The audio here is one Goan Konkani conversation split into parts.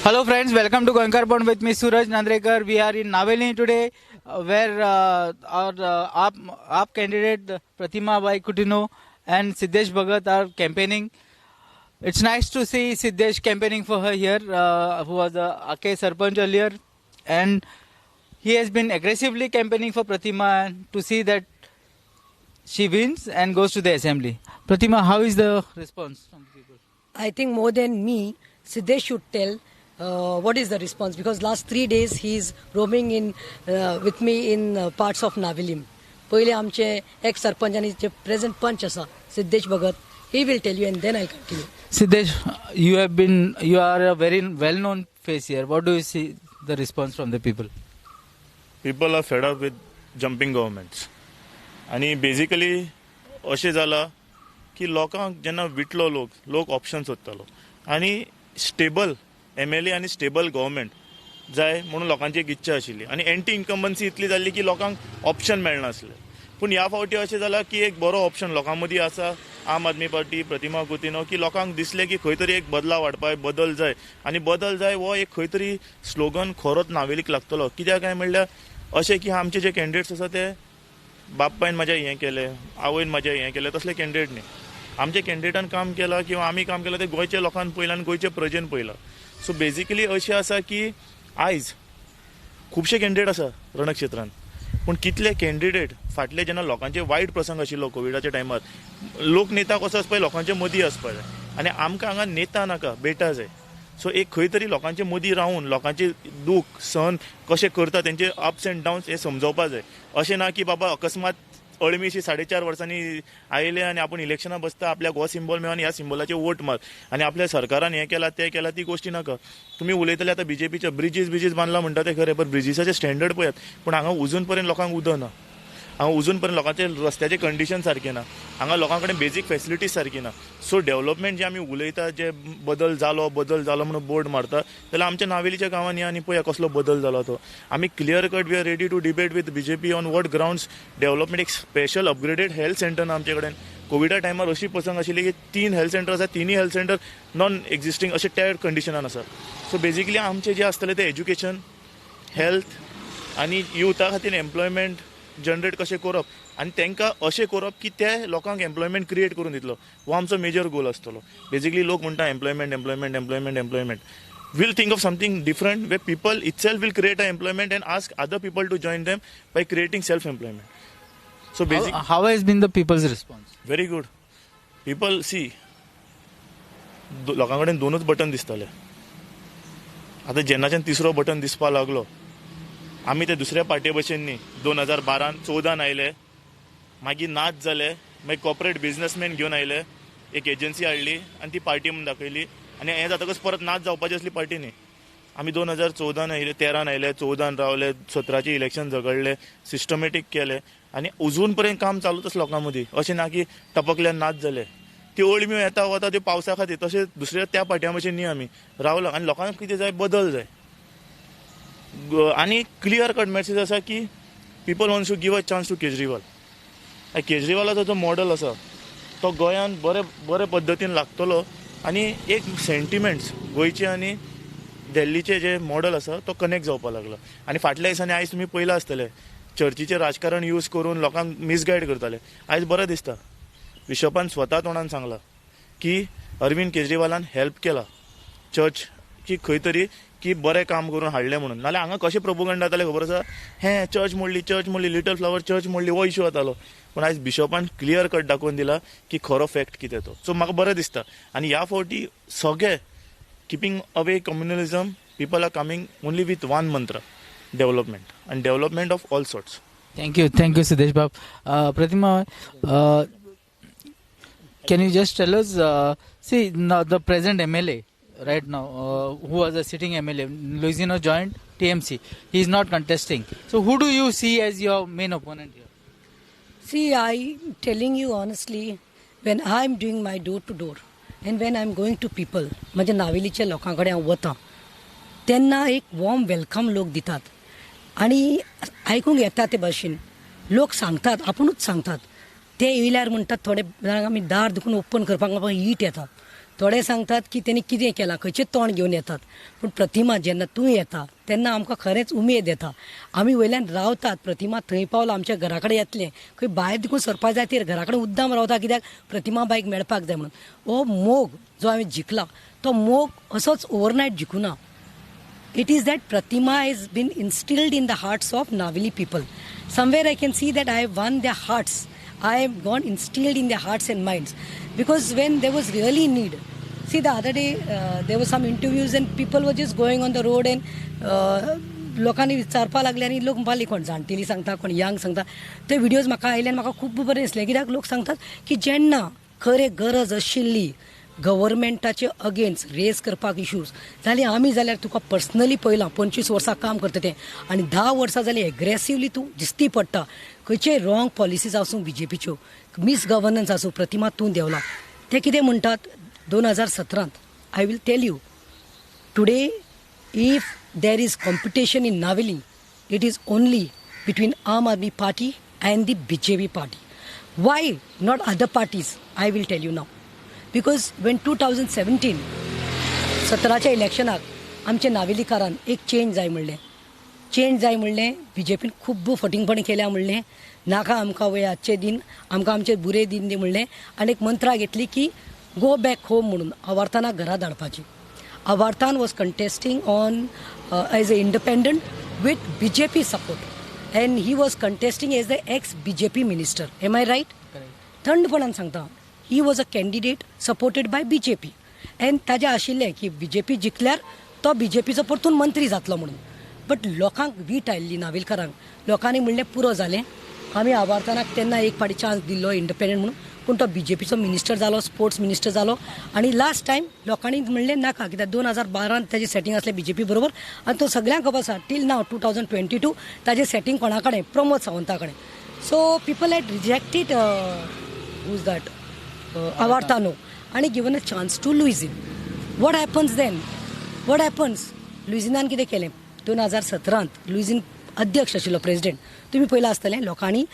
Hello friends, welcome to Goenkarponn with me Suraj Nandrekar. We are in Navelim today, where our AAP candidate Pratima Bai Coutinho and Siddesh Bhagat are campaigning. It's nice to see Siddesh campaigning for her here, who was the Ake Sarpanch earlier, and he has been aggressively campaigning for Pratima and to see that she wins and goes to the assembly. Pratima, how is the response from the people? I think more than me, Siddesh should tell what is the response, because last 3 days he is roaming in with me in parts of Navelim. पहिले आमचे ex sarpanch आणि जे प्रेझेंट पंच आसा Siddesh Bhagat, he will tell you and then I continue. Siddesh, you are a very well known face here. What do you see the response from the people? People are fed up with jumping governments. आणि बेसिकली अशें जालां की लोकांक जेन्ना विटलो लोक लोक ऑप्शन सोदतालो आनी स्टेबल एमएलए आनी स्टेबल गव्हर्मेंट जाय म्हणून लोकांची एक इच्छा आशिल्ली आनी एंटी इन्कम्बन्सी इतली जाल्ली की लोकांक ऑप्शन मेळनासलें. पूण ह्या फावटी अशें जालां की एक बरो ऑप्शन लोकां मदीं आसा, आम आदमी पार्टी, प्रतिमा कुतिन्हो, की लोकांक दिसलें की खंय तरी एक बदलाव हाडपाक बदल जाय आनी बदल जाय हो एक खंय तरी स्लोगन खरोच नावेलीक लागतलो. कित्याक काय म्हणल्यार अशें की आमचे जे कॅन्डिडेट्स आसा ते बापायन म्हाज्या हें केलें, आवयन म्हाज्या हें केलें, तसले कॅन्डिडेट न्ही. आमच्या कॅन्डिडेटान काम केलां किंवा आमी काम केलां तें गोंयच्या लोकान पळयलां आनी गोंयचे प्रजेन पळयलां. सो बेजिकली अशें आसा की आयज खुबशे कॅन्डिडेट आसा रणक्षेत्रान, पूण कितले कॅन्डिडेट फाटले जेन्ना लोकांचे वायट प्रसंग आशिल्लो कोविडाच्या टायमार, लोक नेता कसो आसपा जाय, लोकांचे मदीं आसपा जाय आनी आमकां हांगा नेता नाका, बेटा जाय. सो एक खंय तरी लोकांचे मदीं रावन लोकांचे दूख सहन कशें करता, तेंचे अप्स एंड डाउन्स हे समजोवपा जाय. अशें ना की बाबा अकस्मात अळमीशी 4.5 वर्सांनी आयले आनी आपूण इलेक्शनाक बसता, आपल्याक हो सिंबॉल मेळो आनी ह्या सिंबॉलाचेर वोट मार आनी आपल्या सरकारान हें केलां तें केलां, ती गोश्टी नाका. तुमी उलयतले आतां बीजेपीच्या ब्रिजीस बांदला म्हणटा तें खरें, पण ब्रिजीसाचें स्टँडर्ड पळयात, पूण हांगा अजून पर्यंत लोकांक उदक ना, हांगा अजून पर्यंत लोकांचे रस्त्याचें कंडिशन सारकें ना, हांगा लोकां कडेन बेजीक फेसिलिटीज सारकी ना. सो डेव्हलपमेंट जे आमी उलयता, जे बदल जालो बदल जालो म्हणून बोर्ड मारता, जाल्यार आमच्या नावेलीच्या गांवांनी आनी पळया कसलो बदल जालो तो. आमी clear cut we are ready to debate with BJP on what grounds development. एक स्पेशल अपग्रेडेड हेल्थ सेंटर ना आमचे कडेन. कोविडा टायमार अशी प्रसंग आशिल्ली की 3 हेल्थ सेंटर आसा, 3 हेल्थ सेंटर नॉन एक्झिस्टींग अशे टॅड कंडिशनान आसा. सो बेजिकली आमचें जें आसतलें तें एज्युकेशन, हेल्थ आनी युथा खातीर एम्प्लॉयमेंट जनरेट कशें करप आनी तांकां अशें करप की ते लोकांक एम्प्लॉयमेंट क्रिएट करून दितलो, हो आमचो मेजर गोल आसतलो. बेजिकली लोक म्हणटा employment employment employment employment. We'll think of something different where people itself will create a employment and ask other people to join them by creating self employment. So basic how has been the people's response? Very good. People see, लोकां कडेन 2 बटन दिसताले, आतां जेन्नाच्यान तिसरो बटन दिसपाक लागलो, आमी ते दुसऱ्या पार्टे भशेन न्ही. 2012 14 आयले, मागीर नाच जाले, मागीर कॉर्पोरेट बिजनसमॅन घेवन आयले, एक एजन्सी हाडली आनी ती पार्टी म्हणून दाखयली आनी हें जातकच परत नाच जावपाची असली पार्टी न्ही. आमी 2014 आयले, 13 आयले, 14 रावले, 17 इलेक्शन झगडले, सिस्टमॅटीक केले आनी अजून पर्यंत काम चालूच आसा लोकां मदीं. अशें ना की टपकल्यान नाच जाले, त्यो अळम्यो येता वता त्यो पावसा खातीर, तशें दुसऱ्या त्या पार्ट्यां भशेन न्ही आमी रावला. आनी लोकांक कितें जाय, बदल जाय आनी क्लियर कट मॅसेज आसा की people wants to give a chance to Kejriwal. केजरीवालाचो जो मॉडल आसा तो गोंयांत बरे बरे पद्दतीन लागतलो आनी एक सेंटिमेंट्स गोंयचे आनी दिल्लीचे जे मॉडल आसा तो कनेक्ट जावपाक लागला. आनी फाटल्या दिसांनी आयज तुमी पळयलां आसतलें, चर्चीचें राजकारण यूज करून लोकांक मिसगायड करताले. आयज बरें दिसता, बिशपान स्वता तोंडान सांगलां की अरविंद केजरीवालान हेल्प केला चर्च की खंय तरी की बरें काम करून हाडलें म्हणून. नाल्यार हांगा कशें प्रोपोगंडा जातालें खबर आसा, हें चर्च मोडली, चर्च मोडली, लिटल फ्लावर चर्च मोडली, हो इशू जातालो. पूण आयज बिशपान क्लियर कट दाखोवन दिला की खरो फॅक्ट कितें तो. सो म्हाका बरें दिसता आनी ह्या फावटी सगळे keeping away communalism, people are coming only with one mantra, development and development of all sorts. Thank you, thank you Siddesh Bab. Pratima, can you just tell us, see the present MLA right now, who was a sitting MLA, Luizinho joined TMC. He is not contesting. So who do you see as your main opponent here? See, I telling you honestly, when I am doing my door to door and when I am going to people, म्हणजे नावेलीच्या लोकां कडेन हांव वता तेन्ना एक वॉर्म welcome लोक दितात आनी आयकूंक येता ते भाशेन लोक सांगतात, आपुणूच सांगतात. ते येयल्यार म्हणटात थोडे जाणांक आमी दार दुखून ओपन करपाक हीट येता. थोडे सांगतात की तेणी कितें केलां, खंयचें तोंड घेवन येतात. पूण प्रतिमा जेन्ना तूं येता तेन्ना आमकां खरेंच उमेद येता. आमी वयल्यान रावतात, प्रतिमा थंय पावलां आमच्या घरा कडेन येतलें, खंय भायर देखून सरपा जाय तर घरा कडेन उद्दाम रावता, कित्याक प्रतिमा बायक मेळपाक जाय म्हणून. हो मोग जो हांवें जिखला तो मोग असोच overnight जिखुना. It is that Pratima has been instilled in the hearts of Navili people. Somewhere I can see that I have won their hearts. I have gone instilled in their hearts and minds. Because when there was really need, see the other day there were some interviews and people were just going on the road and लोकांनी विचारपाक लागले आनी लोक म्हणपाक लागले कोण जाणटेली सांगता, कोण यंग सांगता. ते व्हिडियोज म्हाका आयले आनी म्हाका खूब बरें दिसलें, कित्याक लोक सांगतात की जेन्ना खरें गरज आशिल्ली गव्हर्मेंटाचे अगेन्स्ट रेज करपाक इश्यूज जाल्यार आमी जाल्यार तुका पर्सनली पळयलां 25 वर्सां काम करता तें आनी 10 वर्सां जालीं एग्रेसिवली तूं दिश्टी पडटा. खंयचेय रॉंग पॉलिसीज आसूं बीजेपीच्यो, मिस गव्हर्नन्स आसूं, प्रतिमा तूं देंवला. ते कितें म्हणटात 2017 I will tell you today if there is competition in Navelim it is only between Aam Aadmi Party and the BJP party. Why not other parties? I will tell you now. Because when 2017 सतराच्या इलेक्शनाक आमच्या नावेलीकारान एक चेंज जाय म्हणलें, चेंज जाय म्हणलें, बीजेपीन खूब फटींगपण केल्या म्हणलें, नाका आमकां वय आजचे दिन, आमकां आमचे बुरे दिन दी म्हणलें आनी एक मंत्रा घेतली की गो बॅक होम म्हणून आवार्तानाक घरा धाडपाची. Avartan was contesting on as a independent with BJP support and he was contesting as the ex BJP minister. Am I right? थंडपणान सांगता, he was a candidate supported by BJP and ताजें आशिल्लें की बीजेपी जिखल्यार तो बीजेपीचो परतून मंत्री जातलो म्हणून. बट लोकांक वीट आयिल्ली नावेलकारांक, लोकांनी म्हणलें पुरो जालें, आमी आवार्तानाक तेन्ना एक फावटी चान्स दिल्लो इंडिपेंडंट म्हणून, पूण तो बीजेपीचो मिनिस्टर जालो, स्पोर्ट्स मिनिस्टर जालो आनी लास्ट टायम लोकांनी म्हणलें नाका, कित्याक 2012 ताजें सेटींग आसलें बीजेपी बरोबर आनी तो सगळ्यांक खबर आसा टील नाव 2022 ताजें सेटींग कोणा कडेन, प्रमोद सावंता कडेन. So people had rejected who's that Avertano आनी given a chance to Luizinho. What happens then? What happens? लुइझिनान कितें केलें 2017 लुइझिन अध्यक्ष आशिल्लो, प्रेजिडेंट, तुमी पळयलां आसतलें, लोकांनी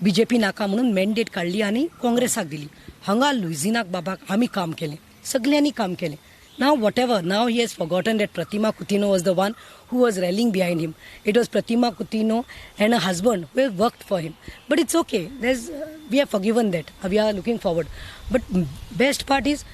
बीजेपी नाका म्हणून मॅन्डेट काडली आनी काँग्रेसाक दिली. हांगा लुइझिनाक बाबाक आमी काम केलें, सगल्यांनी काम केलें. Now whatever, now he has forgotten that Pratima Coutinho was the one who was rallying behind him. It was Pratima Coutinho and her husband who have worked for him. But it's okay, we have forgiven that, we are looking forward. But best part is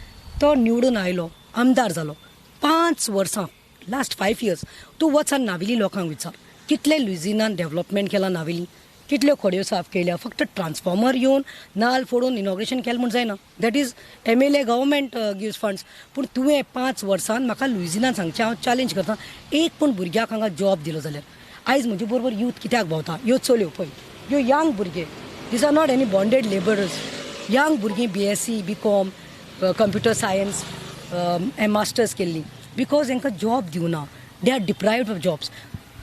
तो निवडून आयलो, आमदार जालो, 5 वर्सां, लास्ट 5 इयर्स तूं वच आनी नावेली लोकांक विचार कितले लुइझिनान डेव्हलपमेंट केलां नावेली, कितल्यो खड्यो साफ केल्या. फक्त ट्रान्सफॉर्मर येवन नाल फोडून इनॉग्रेशन केलें म्हूण जायना, that is MLA government gives funds. पूण तुवें 5 वर्सान म्हाका लुइझिनान सांगचें, हांव चॅलेंज करता, एक पूण भुरग्याक हांगा जॉब दिलो जाल्यार आयज म्हजे बरोबर यूथ कित्याक भोंवता, ह्यो चलयो पळय, ह्यो यंग भुरगे, these are not any bonded labourers. Young भुरगीं BSc, BCom, computer science, masters केल्ली, because हांकां जॉब दिवना, they are deprived of jobs.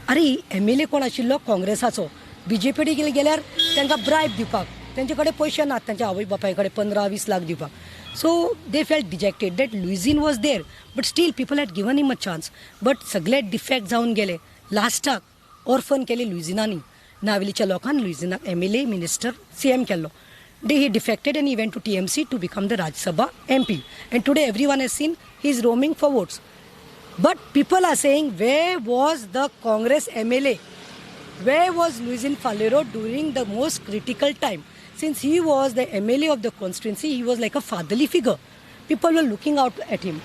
अरे MLA कोण आशिल्लो काँग्रेसाचो, बीजेपी गेल्यार तांकां ब्रायब दिवपाक तेंचे कडेन पयशे नात, तांच्या आवय बापाय कडेन 15-20 लाख दिवपाक. So they felt dejected that Luizinho was there but still people had given him a chance. But सगळे डिफेक्ट जावन गेले, लास्टाक ऑर्फन केले लुइझिनांनी, नावेलीच्या लोकांनी लुइझिनाक MLA, minister, CM केल्लो. He defected and he went to TMC to become the Rajya Sabha MP. And today everyone has seen he is roaming for votes. But people are saying, where was the Congress MLA? Where was Luizinho Faleiro during the most critical time? Since he was the MLA of the constituency, he was like a fatherly figure. People were looking out at him,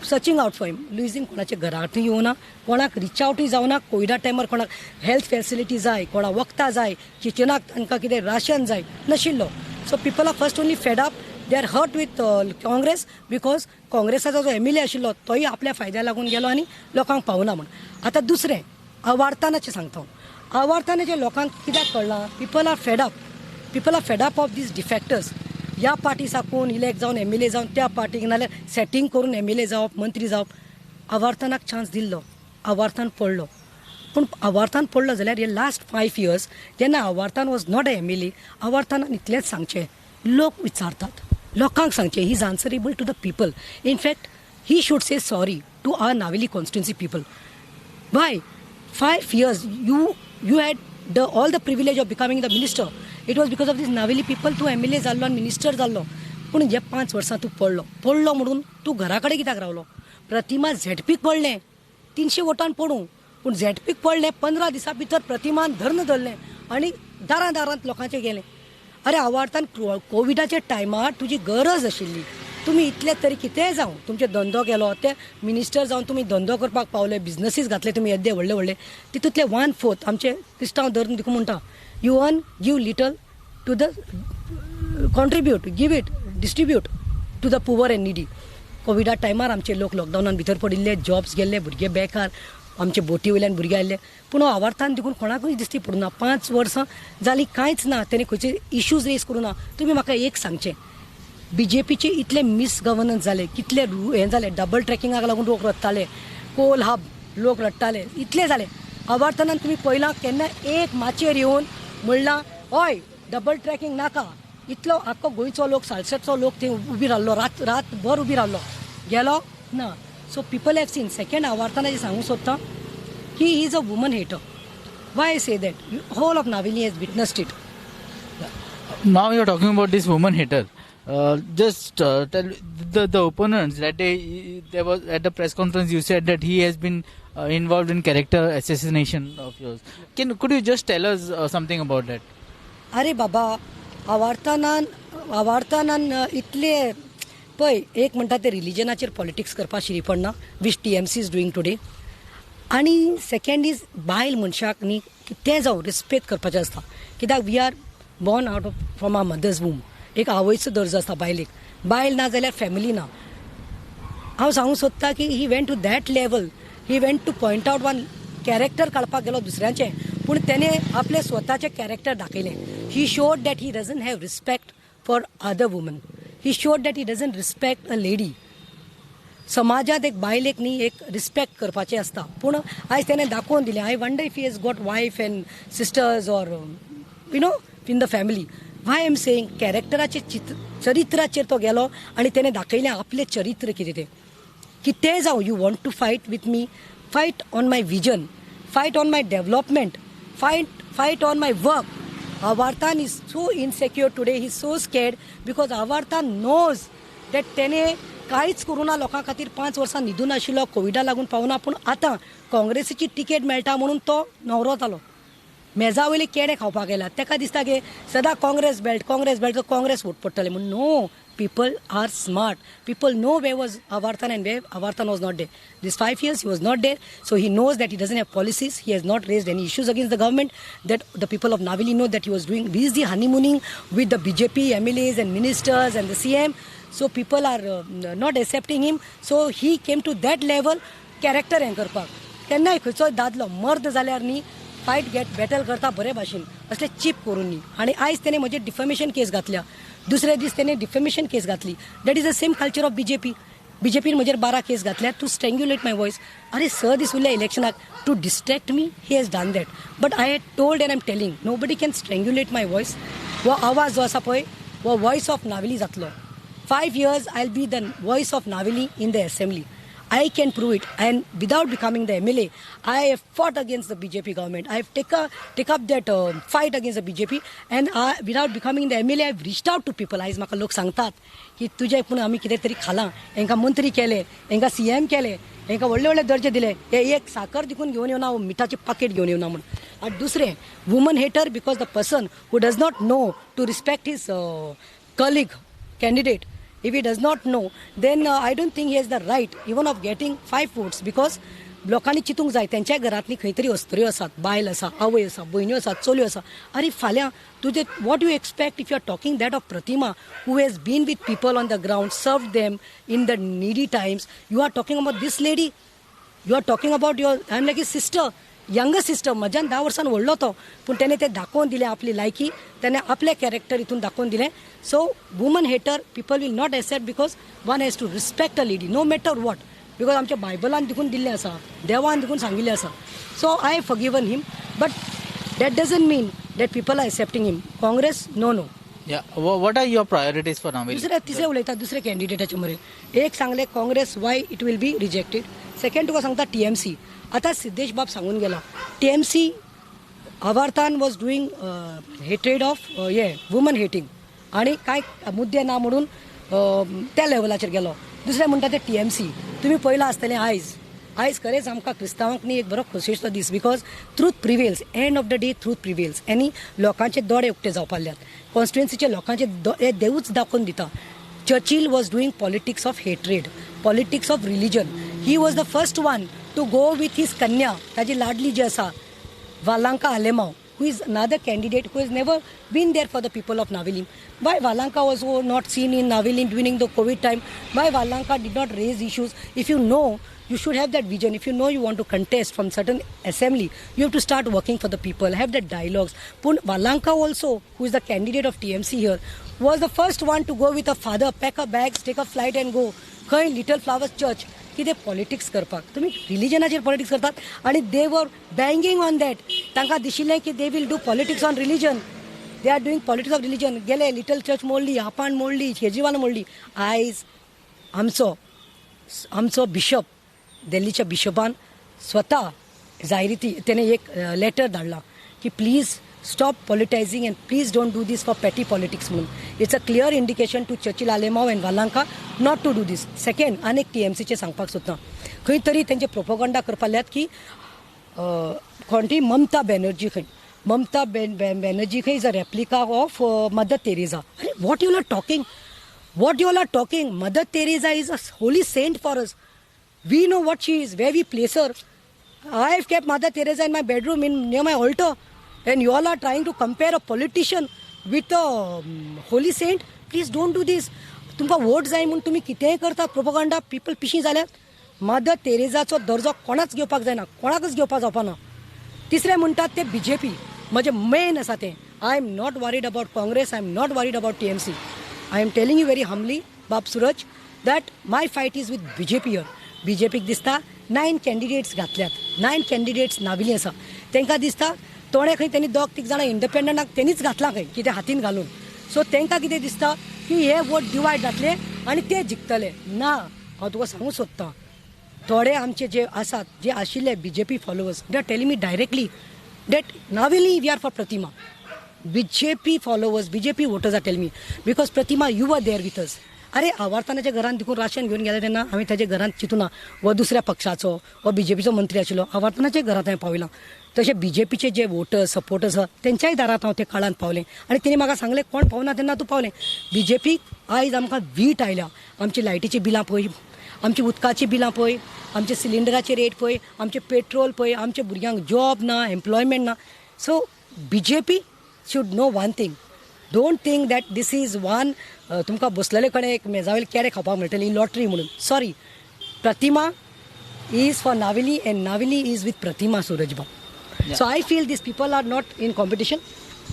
searching out for him. Luizinho कोणाच्या घरांतूय येवना, कोणाक रिच आवटूय जावना, कोविडा टायमार कोणाक हेल्थ फॅसिलिटी जाय, कोणाक वखदां जाय, किचनाक तांकां कितें राशन जाय, नाशिल्लो. So people are first only fed up, they are hurt with Congress because काँग्रेसाचो जो MLA आशिल्लो तोय आपल्या फायद्या लागून गेलो आनी लोकांक पावना म्हूण. आतां दुसरें आवार्तानाचें सांगता हांव. आवार्तानाचें लोकांक कित्याक कळ्ळां, people are fed up, people are fed up of these defectors. ह्या पार्टी साकून इलेक्ट जावन MLA जावन त्या पार्टीक, नाल्यार सेटींग करून MLA जावप, मंत्री जावप. आवार्तानाक चान्स दिल्लो, आवार्तान पडलो. पूण आवार्तान पडलो जाल्यार हे लास्ट 5 इयर्स जेन्ना Avertano was not a MLA, आवार्तानान इतलेंच सांगचें, लोक विचारतात, लोकांक सांगचें, he is answerable to the people. In fact he should say sorry to our Navelim constituency people. Why 5 years you had the all the privilege of becoming the minister. It was because of this Naveli people तूं MLA जाल्लो आनी मिनिस्टर जाल्लो. पूण जे 5 वर्सां तूं पडलो पडलो म्हणून तूं घरा कडेन कित्याक रावलो? प्रतिमा झेडपीक पडलें, 300 वोटान पडूं, पूण झेडपीक पडलें 15 दिसां भितर प्रतिमान धर्ण धरलें आनी दारां दारांत लोकांचें गेलें. अरे आवार्थान कोविडाच्या टायमार तुजी गरज आशिल्ली, तुमी इतले तरी कितेंय जावं तुमचे धंदो केलो, ते मिनिस्टर जावन तुमी धंदो करपाक पावले, बिजनसीस घातले तुमी येदे व्हडले व्हडले, तितूंतले 1/4 आमचे क्रिस्तांव धर्म देखून म्हणटा, you earn give little to the contribute, give it, distribute to the poor and needy. कोविडा टायमार आमचे लोक लॉकडावनान भितर पडिल्ले, जॉब्स गेल्ले, भुरगे बेकार, आमचे बोटी वयल्यान भुरगे आयिल्ले, पूण हो आवार्थान देखून कोणाकूय दिश्टी पडूं ना. 5 वर्सां जालीं कांयच ना, तेणें खंयचे इश्यूज रेज करूं ना. तुमी म्हाका एक सांगचें, बीजेपीचे इतले मिसगवर्नन्स जाले, कितले हें जालें, डबल ट्रॅकिंगाक लागून लोक रडटाले, कोल हब लोक रडटाले, इतले जाले. आवार्थानान तुमी पळयलां केन्ना एक माचयेर येवन म्हणलां हय डबल ट्रॅकिंग नाका? इतलो आख्खो गोंयचो लोक, सालसेटचो लोक थंय उबी रावलो, रात रातभर उबी रावलो, गेलो ना. So people have seen. Second, आवार्थानाचें सांगूंक सोदता की he is a woman hater. Why I say that? Whole of Navelim has witnessed it. Now you are talking about this woman hater. Just tell the opponents that day there was at the press conference you said that he has been involved in character assassination of yours. Could you just tell us something about that? अरे बाबा, आवार्थानान इतले पळय, एक म्हणटा ते रिलिजनाचेर पॉलिटिक्स करपाक शिरी पडना, which TMC is doing today. आनी सेकंड is बायल मनशाक न्ही कितें जावं रिस्पेक्ट करपाचें आसता, कित्याक we are born out of from our mother's womb. एक आवयचो दर्जो आसता बायलेक, बायल ना जाल्यार फॅमिली ना. हांव सांगूंक सोदता की he went to that level, he went to point out one character काडपाक गेलो दुसऱ्यांचें, पूण तेणें आपलें स्वताचें कॅरेक्टर दाखयलें. He showed that he doesn't have respect for other woman, he showed that he doesn't respect a lady. समाजांत एक बायलेक न्ही एक रिस्पेक्ट करपाचें आसता, पूण आयज तेणें दाखोवन दिलें. I wonder if he has got wife and sisters or you know in the family. Why am saying, कॅरेक्टराचेर चरित्राचेर तो गेलो आनी तेणें दाखयलें आपलें चरित्र कितें तें. कितेंय जावं, you want to fight with me, fight on my vision, fight on my development, fight on my work. Avartan is so insecure today, he is so scared because Avartan knows that तेणें कांयच करूं ना लोकां खातीर, 5 वर्सां न्हिदून आशिल्लो, कोविडा लागून पावना, पूण आतां काँग्रेसीची तिकेट मेळटा म्हणून तो नवरो जालो, मेजा वयले केडे खावपाक गेला. ताका दिसता की सदां Congress belt, Congress belt, Congress vote पडटले म्हूण. No, people are smart, people know where was Avartan and where Avartan was not there. This 5 years he was not there, so he knows that he doesn't have policies, he has not raised any issues against the government, that the people of Navelim know that he was doing busy honeymooning with the BJP MLAs and ministers and the CM. So people are not accepting him. So he came to that level, character हें करपाक. केन्नाय खंयचोय दादलो मर्द जाल्यार न्ही फायट गेट बॅटल करता बरे भाशेन, असले चीप करून न्ही. आनी आयज तेणें म्हजेर डिफेमेशन केस घातल्या, दुसरे दीस तेणें डिफेमेशन केस घातली. That is the same culture of BJP. बीजेपीन म्हजेर 12 केस घातल्या टू स्ट्रँग्युलेट my voice. अरे 6 दीस उरले इलेक्शनाक, to distract me he has done that. But I had told and I am telling, nobody can strangulate my voice. हो आवाज जो आसा पळय, हो वॉयस ऑफ नावेली जातलो. 5 years I will be the voice of Navelim in the assembly. I can prove it, and without becoming the MLA, I have fought against the BJP government. I have take up that fight against the BJP, and without becoming the MLA, I have reached out to people. आयज म्हाका लोक सांगतात की तुजे पूण आमी कितें तरी खालां, हेंकां मंत्री केले, हेंकां CM केले, हेंकां व्हडले व्हडले दर्जे दिले, हे एक साकर देखून घेवन येवना, मिठाचें पाकेट घेवन येवना म्हूण. आनी दुसरें, woman hater, because the person who does not know to respect his colleague candidate, if he does not know, then I don't think he has the right even of getting 5 votes, because लोकांनी चिंतूंक जाय तेंच्या घरांतली खंय तरी अस्तुऱ्यो आसात, बायल आसा, आवय आसा, भयण्यो आसात, चलयो आसा. आरे फाल्यां तुजें what you expect if you are talking that of Pratima who has been with people on the ground, serve them in the needy times. You are talking about this lady, you are talking about your, I am like a sister, younger sister. म्हज्यान 10 वर्सां व्हडलो तो, पूण तेणें तें दाखोवन दिलें आपली लायकी, तेणें आपलें कॅरेक्टर हितून दाखोवन दिलें. So woman hater people will not accept, because one has to respect a lady no matter what, because आमच्या बायबलान देखून दिल्लें आसा, देवान देखून सांगिल्लें आसा. So I have forgiven him, but that doesn't mean that people are accepting him. Congress, no no. Yeah, what are your priorities for Navelim? दुसरे तिसरे उलयता दुसरे कॅन्डिडेटाचे मरे. एक सांगले Congress why it will be rejected. Second तुका सांगता TMC. आतां सिद्धेश बाब सांगून गेला, TMC Avartan was doing hatred of हे वुमन हेटिंग, आनी कांय मुद्दे ना म्हणून त्या लेवलाचेर गेलो. दुसरें म्हणटा ते TMC. तुमी पळयलां आसतलें आयज आयज खरेंच आमकां क्रिस्तांवांक न्ही एक बरो खोशयेचो दीस, because truth prevails, end of the day truth prevails. आनी लोकांचे दोळे उक्ते जावपाक लागल्यात, कॉन्स्टिट्युएन्सीचे लोकांचे हे देवूच दाखोवन दिता. Churchill was doing politics of hatred, politics of religion. He was the first one to go with his कन्या, ताजी लाडली जी आसा Valanka Alemao, who is another candidate who has never been there for the people of Navelim. Why Valanka was not seen in Navelim during the COVID time? Why Valanka did not raise issues? If you know, you should have that vision. If you know you want to contest from certain assembly, you have to start working for the people, have that dialogues. Pun Valanka also, who is the candidate of TMC here, was the first one to go with her father, pack her bags, take a flight and go. खंय लिटल फ्लावर्स चर्च कितें पॉलिटिक्स करपाक, तुमी रिलिजनाचेर पॉलिटिक्स करतात आनी they were banging on that. तांकां दिशिल्लें की they will do politics on religion, they are doing politics of religion. गेले लिटल चर्च मोडली, आपान मोडली, केजरीवाल मोडली. आयज आमचो आमचो बिशप, दिल्लीच्या बिशपान स्वता जायरिती तेणें एक लेटर धाडलां की please stop politicizing and please don't do this for petty politics म्हणून. It's a clear indication to Churchill Alemao and Valanka not to do this. Second, आनी एक TMCचें सांगपाक सोदता, खंय तरी तेंचे प्रोपोगंडा करपाक लागल्यात की कोण ती ममता बॅनर्जी, खंय ममता बॅनर्जी खंय is a replica of Mother Teresa. अरे what you are talking, what you are talking? Mother Teresa is a holy saint for us. We know what she is, where we place her. I have kept Mother Teresa in my bedroom, in near my altar, and you all are trying to compare a politician with a holy saint. Please don't do this. तुमकां वोट जाय म्हूण तुमी कितेंय करता प्रोपोगंडा, पीपल पिशीं जाल्यात. मदर तेरेजाचो दर्जो कोणाच घेवपाक जायना, कोणाकच घेवपाक जावपा ना. तिसरें म्हणटात ते BJP, म्हजें मेन आसा तें. I am not worried about Congress, I am not worried about TMC. I am telling you very humbly बाब Suraj that my fight is with BJP here. BJPक दिसता 9 कॅन्डिडेट्स घातल्यात, 9 कॅन्डिडेट्स नाविली आसा. तांकां दिसता तोणे खंय तेणी दोग तीग जाणां इंडिपेंडंटाक तेणीच घातलां खंय कितें हातीन घालून. सो तांकां कितें दिसता की हे वोट डिवायड जातले आनी ते जिखतले. ना, हांव तुका सांगूंक सोदतां, थोडे आमचे जे आसात, जे आशिल्ले BJP followers, they are telling me directly that Navelim we are for Pratima. BJP followers, BJP voters are telling me because Pratima you are there with us. अरे आवार्तानाच्या घरान देखून राशन घेवन गेले तेन्ना हांवें ताच्या घरांत चिंतूना हो दुसऱ्या पक्षाचो हो BJPचो मंत्री आशिल्लो. आवार्तानाच्या घरांत हांवें पावयलां. तशें BJPचे जे वोटर्स सपोर्टर्स आसा तेंच्याय दारांत हांव त्या काळांत पावलें आनी तेणी म्हाका सांगलें कोण पावना तेन्ना तूं पावलें. BJPक आयज आमकां वीट आयल्या. आमची लायटीचीं बिलां पळय, आमची उदकाचीं बिलां पळय, आमचे सिलिंडराचे रेट पळय, आमचें पेट्रोल पळय, आमच्या भुरग्यांक जॉब ना, एम्प्लॉयमेंट ना. So BJP should know one thing, don't think that this is one तुमकां बसलेले कडेन एक मेजावेल केरे खावपाक मेळटली लॉटरी म्हणून. Sorry, Pratima is for Navelim and Navelim is with Pratima Surajbab. So I feel these people are not in competition,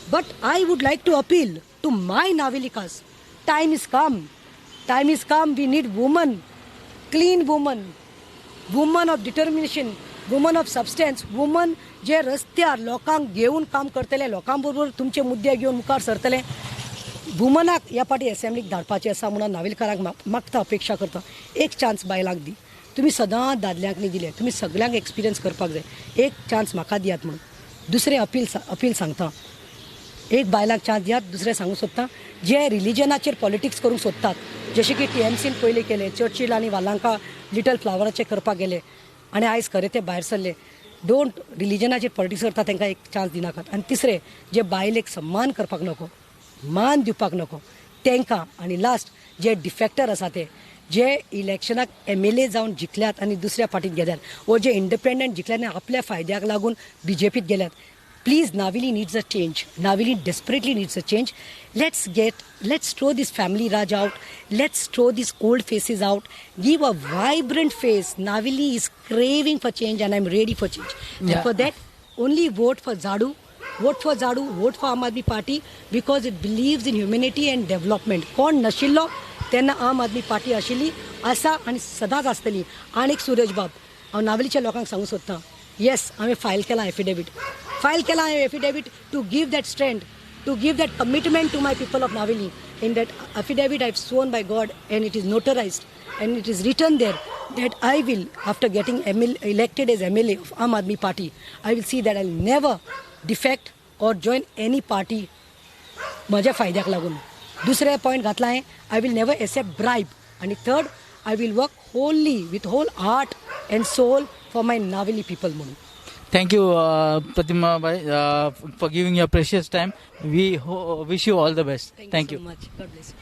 but I would like to appeal to my Navelikas. Time is come, time is come. We need woman, clean woman, woman of determination, woman of substance, woman जे रस्त्यार लोकांक घेवन काम करतले, लोकां बरोबर तुमचे मुद्दे घेवन मुखार सरतले. वुमनाक ह्या फावटी एसेंब्लीक धाडपाचें आसा म्हणून नावेलकारांक मागता, अपेक्षा करता, एक चान्स बायलांक दी. तुमी सदां दादल्यांक न्ही दिले, तुमी सगल्यांक एक्सपिरियन्स करपाक जाय, एक चान्स म्हाका दियात म्हणून. दुसरें अपील सांगता, एक बायलांक चान्स दियात. दुसरें सांगूंक सोदता, जे रिलिजनाचेर पॉलिटिक्स करूंक सोदतात, जशें की TMCन पयलीं केलें, चर्चील आनी वालांका लिटल फ्लावराचें करपाक गेले आनी आयज खरें ते भायर सरले. Don't रिलिजनाचेर पॉलिटिक्स करता तांकां एक चान्स दिनाकात. आनी तिसरें, जे बायलेक सम्मान करपाक नको, मान दिवपाक नको तांकां. आनी लास्ट, जे डिफेक्टर आसा ते, जे इलेक्शनाक MLA जावन जिखल्यात आनी दुसऱ्या पार्टीत गेल्यात, वो जे इंडिपेंडंट जिखल्यात आनी आपल्या फायद्याक लागून BJPत गेल्यात. Please, Navelim needs a change. Navelim desperately needs a change. Let's throw this family raj out. Let's throw these old faces out. Give a vibrant face. Navelim is craving for change and I'm ready for change. Yeah. And for that, only vote for Zadu. Vote for Zadu, vote for Aam Aadmi Party because it believes in humanity and development. कोण नाशिल्लो तेन्ना आम आदमी पार्टी आशिल्ली, आसा आनी सदांच आसतली. आनी एक सूरजबाब, हांव नावेलीच्या लोकांक सांगूंक सोदतां, येस, हांवें फायल केलां एफिडेवीट, फायल केलां हांवें affidavit to give that strength, to give that commitment to my people of Navelim. In that affidavit I have sworn by God and it is notarized and it is written there that I will, after getting elected as MLA of Aam Aadmi Party, I will see that I will never defect or join any party म्हज्या फायद्याक लागून. दुसरें पॉयंट घातलां हांवें, I will never accept bribe. आनी third, I will work wholly with whole heart and soul for my Navelim people म्हणून. Thank you, Pratima Bhai, for giving your precious time. We wish you all the best. Thank you. So much. God bless.